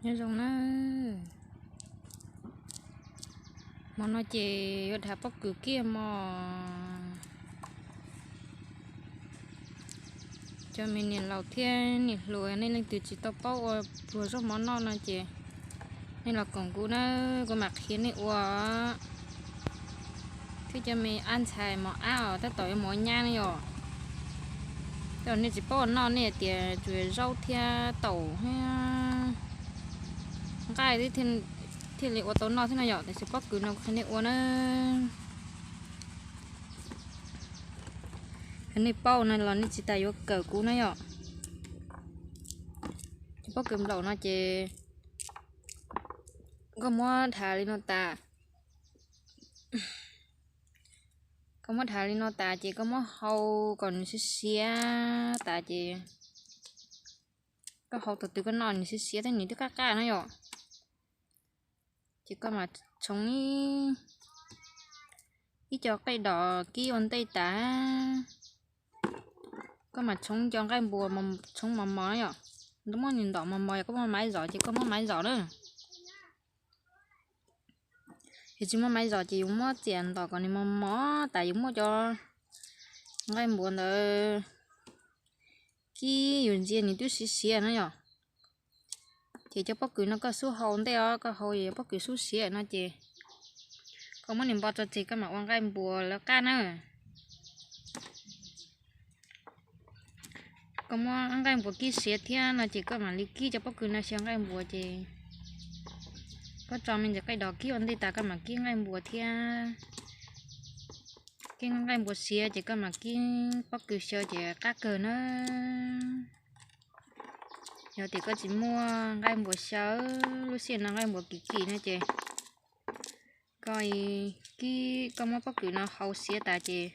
Nyob zoo na, hmo no ces yuav dhav pob kws kiag mog. Cov me niam laus thiab niam hluas, nej leej twg tsis tau paub ua pluag zaub mov noj no ces nej los koom kuv na, kuv mam qhia nej ua. Thiab cov me ab ntxhais mov ab os, tab tom yuav mov nyab ne yom. Tej zaum nej tsis paub ua noj, nej tias tsuas yog zaub thiab taum thiab nqaij thiaj li ua tau noj thiab no yom, tiam sis pob kws no kuv qhia nej ua na. Yog nej paub no los nej tsis tas yuav kawm kuv na yom. Cov pob kws nplaum no ces koj muab dhav li no tas, koj muab dhav li no tas ces koj muab hau kom nws siav siav tas ces koj hau thaum twg koj noj nws siav siav thiab nws twb qab qab na yom. Ces koj mam tshoov ib co qaij dos kib ua ntej tas, koj mam tshoov co nqaij npuas, tshoov mos mos na yom. Muab nws ntom mos mos, yog koj muaj maiv zom ces koj muab maiv zom na. Yog tsis muaj maiv zom ces yus muab txiam ntom kom nws mos mos tas yus muab cov nqaij npuas ntawd kib, yus ntsia nws twb siav siav na yom. Ces cov pob kws no koj xub hau ntej os, koj hau yog pob kws xub siav no ces koj muab nws npo tso tseg koj mam ua nqaij npuas lawv qab na. Koj muab nqaij npuas kib siav thiab no ces koj mam li kib cov pob kws no xyaw nqaij npuas ces koj tso me ntsis qaij dos kib ua ntej tas koj mam kib nqaij npuas thiab. Kib nqaij npuas siav ces koj mam kib pob kws xyaw ces qab kawg na. Yog tias koj tsis muaj nqaij npuas xyaw, lub sij hawm no nqaij npuas kim kim no ces koj kib, koj muab pob kws no hau siav tas ces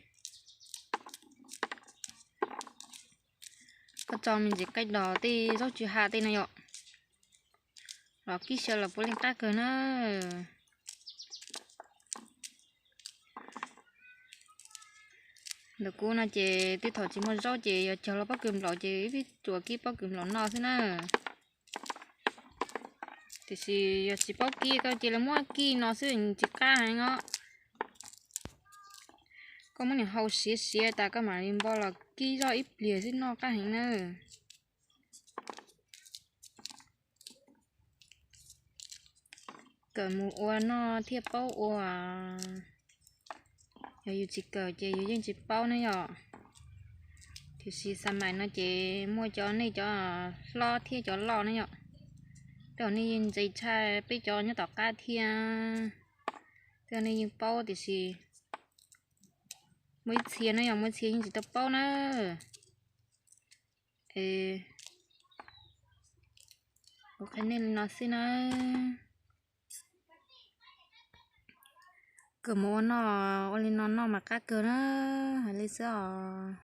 koj tso me ntsis qaij dos tej zaub tsw ha tej no yom, los kib xyaw los puav leej qab kawg na. Ntawm kuv no ces twb thaum tsis muaj zaub ces yog cog los pob kws nplaum ces ib pib tsuas kib pob kws nplaum no xwb na. Tiam sis yog tsis paub kib koj cia li muab kib no xwb tsis qab heev os. Koj muab nws hau siav siav tas koj mam li npo los kib zoj ib pliag xwb noj qab heev na. Kawm mus ua noj thiaj paub ua. Yog yus tsis kawm ces yus yeej tsis paub ne yom. Tiam sis xav maim no ces muaj cov nej cov hlob thiab cov loj ne yom. Tej zaum nej yeej ntse tshaj peb cov nyob tom qab thiab. Tej zaum nej yeej paub tiam sis muaj ib txhia ne yom, muaj ib txhia yeej tsis tau paub na. Es kuv qhia nej li no xwb na. Kawm mus ua noj ua li no noj mas qab kawg na. Hais li xwb os.